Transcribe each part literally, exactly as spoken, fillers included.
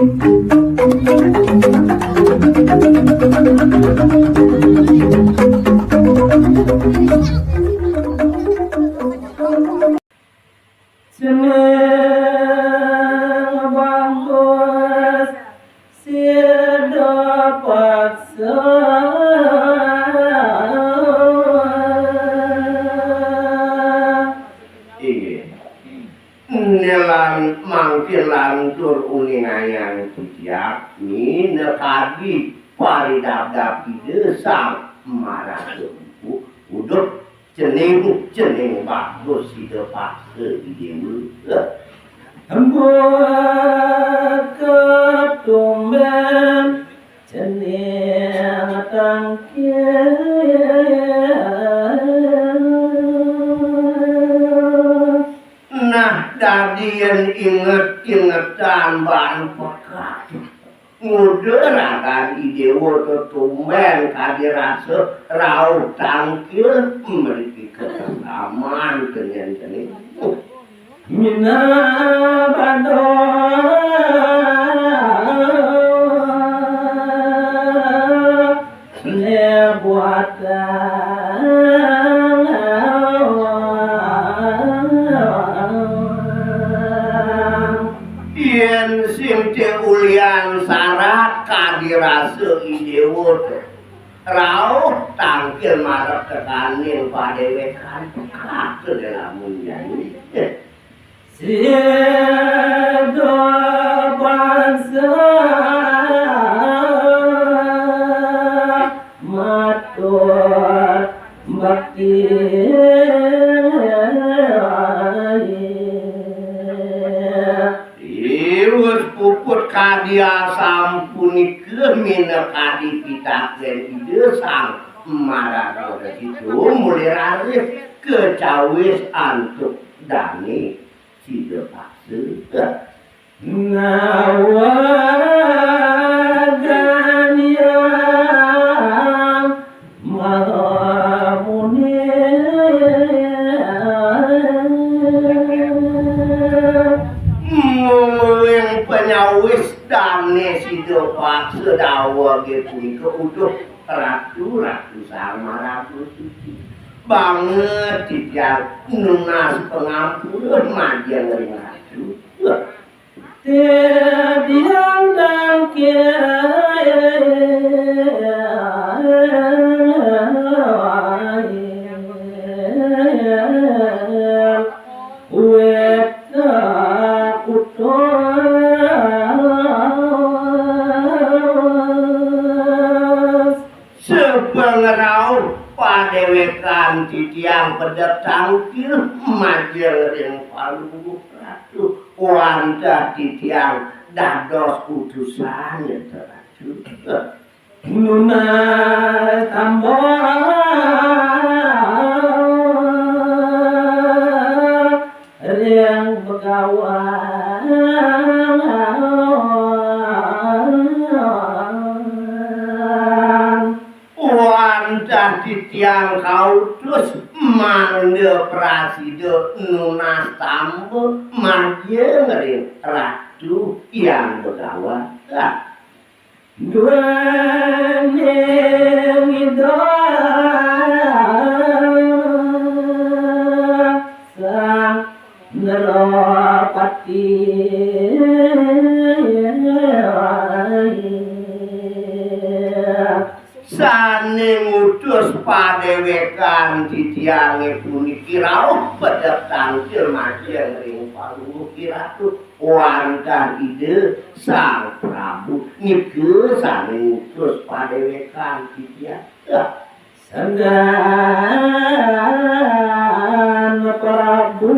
Jeneng bagus sida paksa. Inggih. Nelan mangkin lantur uningayang titiang minakadi paridabdab Ida Sang Maraga Empu. Uduh cening, cening bagus sida paksa Idewa. Empu ketumben cening tangkil. Nah, dadi yén inget-ingetan baan pekat. Nguda ragan Idewa tetumben kadi rasa rauh tangkil mriki ketesaman kenyan-kenyan. Minabada ne buatan. Yén sing té ulian sarat kadi rasa Idewa to. Rauh tangkil marep tekaning padéwékan. Kata lamun nyanyi. Sida bangsa matur bakti. Iwus puput kadi asapunika minakadi pitakén Ida Sang Maraga Resi, mulih raris kacawis antuk dané sida paksa. Nawagan yang malamune. Mungguing panyawis dané sida paksa dawage punika, uduh Ratu, Ratu Sang Maraga Suci. Banget titiang nunas pangampura majeng ring Ratu. Titiang tangkil wit kakutus. Sapangrauh padéwékan titiang pedek tangkil majeng ring Palungguh Ratu. Wantah titiang dados utusan, ya, Ratu. Nunas tamba ring Begawan. Wantah titiang kautus mangda prasida nunas tamba majeng ring Ratu Hyang Begawan. Lah. Duaning Ida Sang Narapati. Sané ngutus padéwékan titiangé puniki rauh pedek tangkil majeng ring Palungguh Ratu. Wantah Ida Sang Prabu nika sané ngutus padéwékan titiang. Sanggan Prabu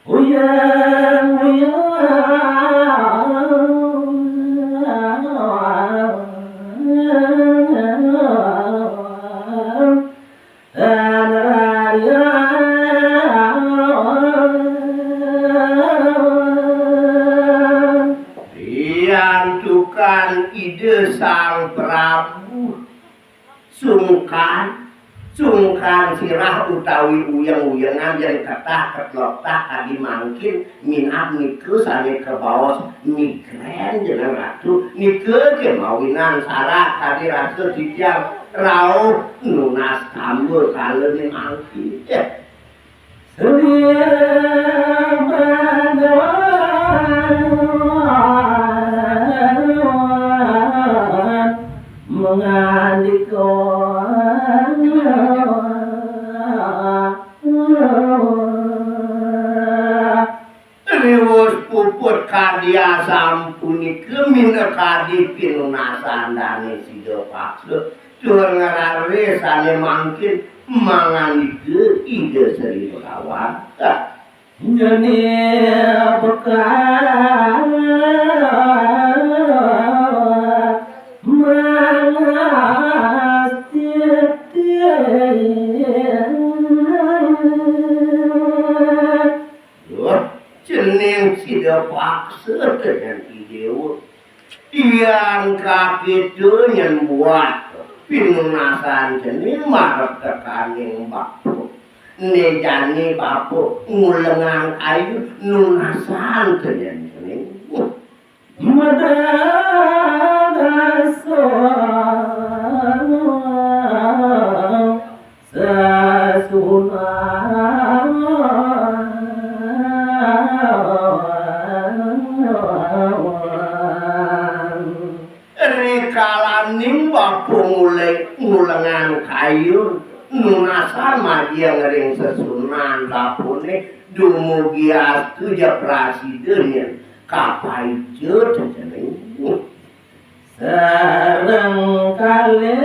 uyang-uyang. Riantukan Ida Sang Prabu sungkan Sungkan sirah utawi uyeng-uyengan yen ketah ketlok tah kadi mangkin, minab nika sane kabaos migrén jeneng Ratu. Nika kemawinan sarak kadi rasa titiang rauh nunas tamba kalane mangkin. Mengandika riwus puput kadi asampunika minakadi pinunasan dane sida paksa tur ngrarisane mangkin mangandika Ida Sri Begawan. Nyeni bekas manastiti. Duh, cening sida paksa dengan Idewa. Yang kapitu nyen buat pinunasan cening marep tekaning bapa. Ne jani bapa ngulengang kayu nunasan cening cening. Madagasa sesunan. Rikalaning bapa mulai ngulengang kayun, nunasan majeng ring sesunan bapane, dumugi astu ja prasida nyen kapaica cening. Sareng kalih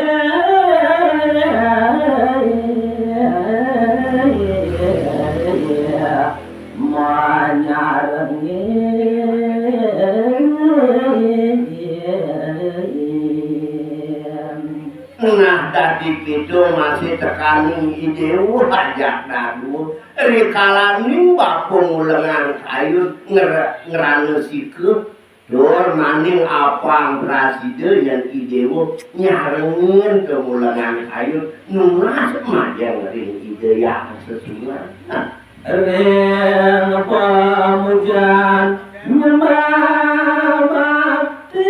manyarengi. Nah, dadi kita masih tekaning Idewa ajak dadua. Rikalaning bapa ngulengang kayun nger-, ngrana sika, tur maning apang prasida nyen Idewa nyarengin ka ngulengang kayun nunas majeng ring Ida Hyang Sesunan. Nah, ring pamujan nyembah bakti.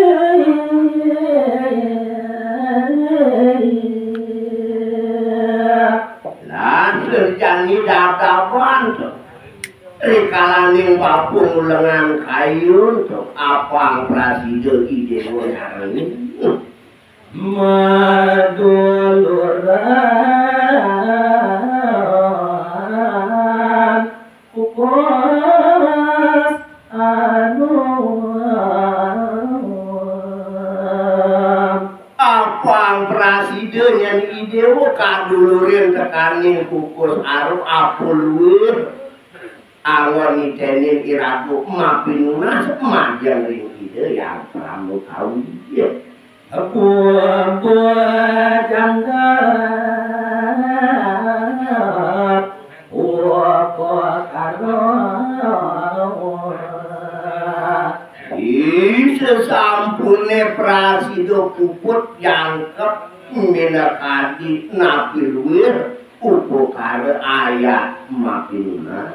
Lan terjadi dadaban to. Rikalaning bapa ngulengang kayun to, apang prasida Idewa nyarengin. Maduluran kukus anu. Apang prasida nyen Idewa kadulurin tekaning kukus aru apa luwih. Anggon nitenin iraga mapinunas majeng ring Ida Hyang Parama Kawi. Apa jangkep upakara. Ih, sasampune prasida puput jangkep minakadi napi luir upakara ayat mapinunas.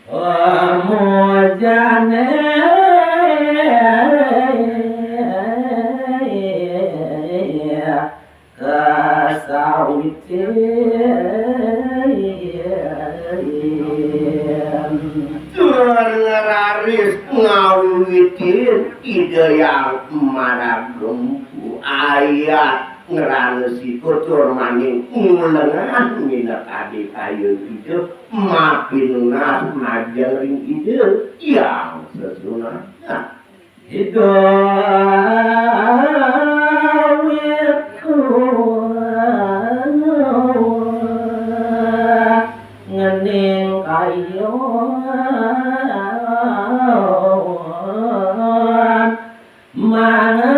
Pamujane kasawitin. Tur ngraris ngawitin Ida Hyang Maraga Empu ayat ngranesika tur maning ngulengan minakadi kayun Ida mapinunas majeng ring Ida Hyang Sesunan. Ida wiku ngening kayun mangacana.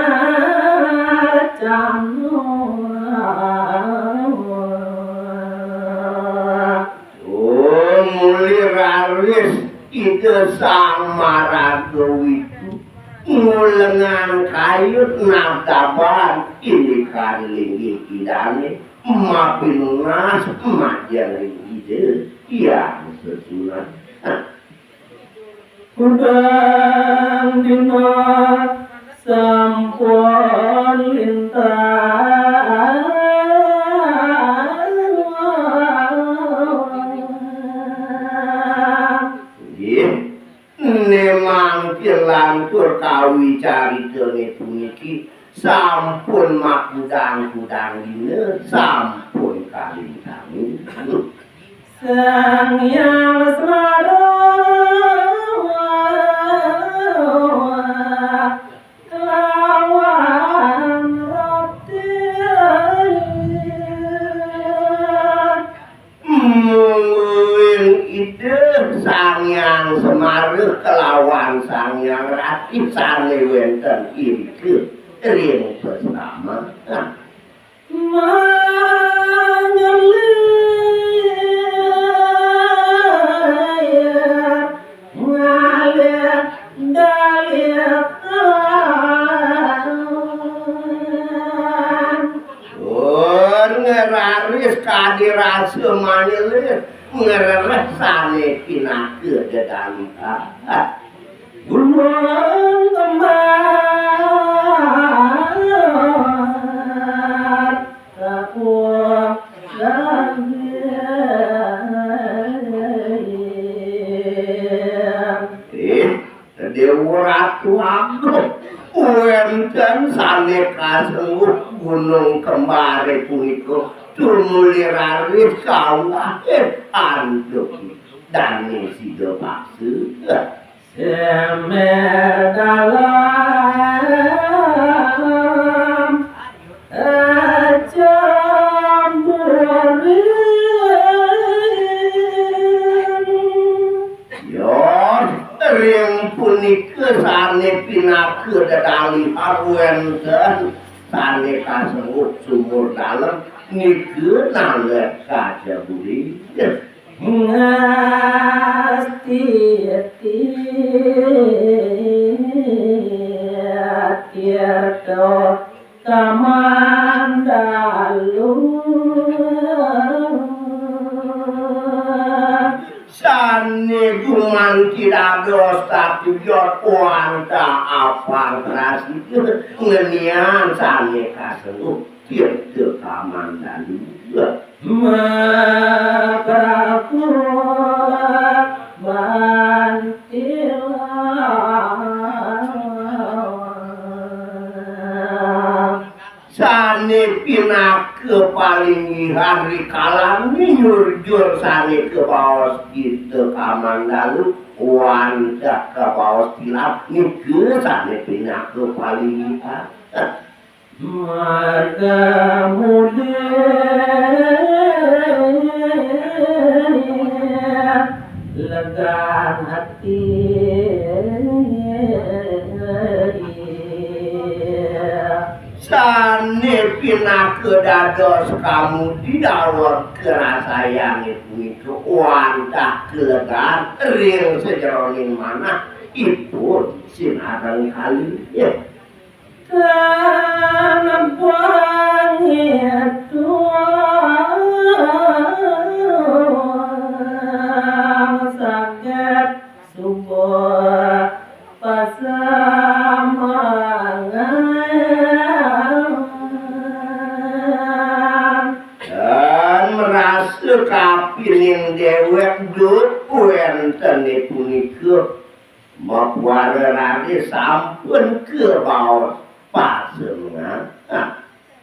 Tumuli raris Ida Sang Maraga Wiku ngulengang kayun nabdaban indikan linggih Idane. Mapinunas majeng ring Ida Hyang Sesuunan. Kudang dina sampun lintang. Nggih, memang lantur kawicaritané puniki sampun makudang-kudang dina, sampun kalintang. Sang Hyang Semara kelawan roti. Mungguing Ida Sang Hyang Semara kelawan Sang Hyang Ratih sané wénten irika ring pasaman. Manyelir ngalih dalih. Tur ngraris kadi rasa manyelir, ngrereh sané pinaka dedalihan. Gunung Kembar kapuh gagah. Ih, Déwa Ratu Agung, wénten sané kasengguh Gunung Kembaré punika tumuli raris kawuhin antuk dané sida paksa. Semer dalem campuring. Yos, ring punika sané pinaka dedalihan wénten sané kasengguh sumur dalem nika nalek kaca buri. Ngasti tirta kamandalu. Sané gumanti dados tatujon wantah apang prasida ngenian sané kasengguh tirta kamandalu. Mapraku bantilan. Sané pinaka palinggihan rikalané nyurjur sané kabaos tirta kamandalu wantah kabaos tilam nika sané pinaka palinggihan. Marga mudi legan ati. Sané pinaka dados kamudi daweg karasayang punika wantah kalegan ring sajeroning manah ipun sinareng kalih. Tanebang itu saged suba pasamangan. Dan merasa kapining déwék duk wénten punika, mapuara raris sampun kabaos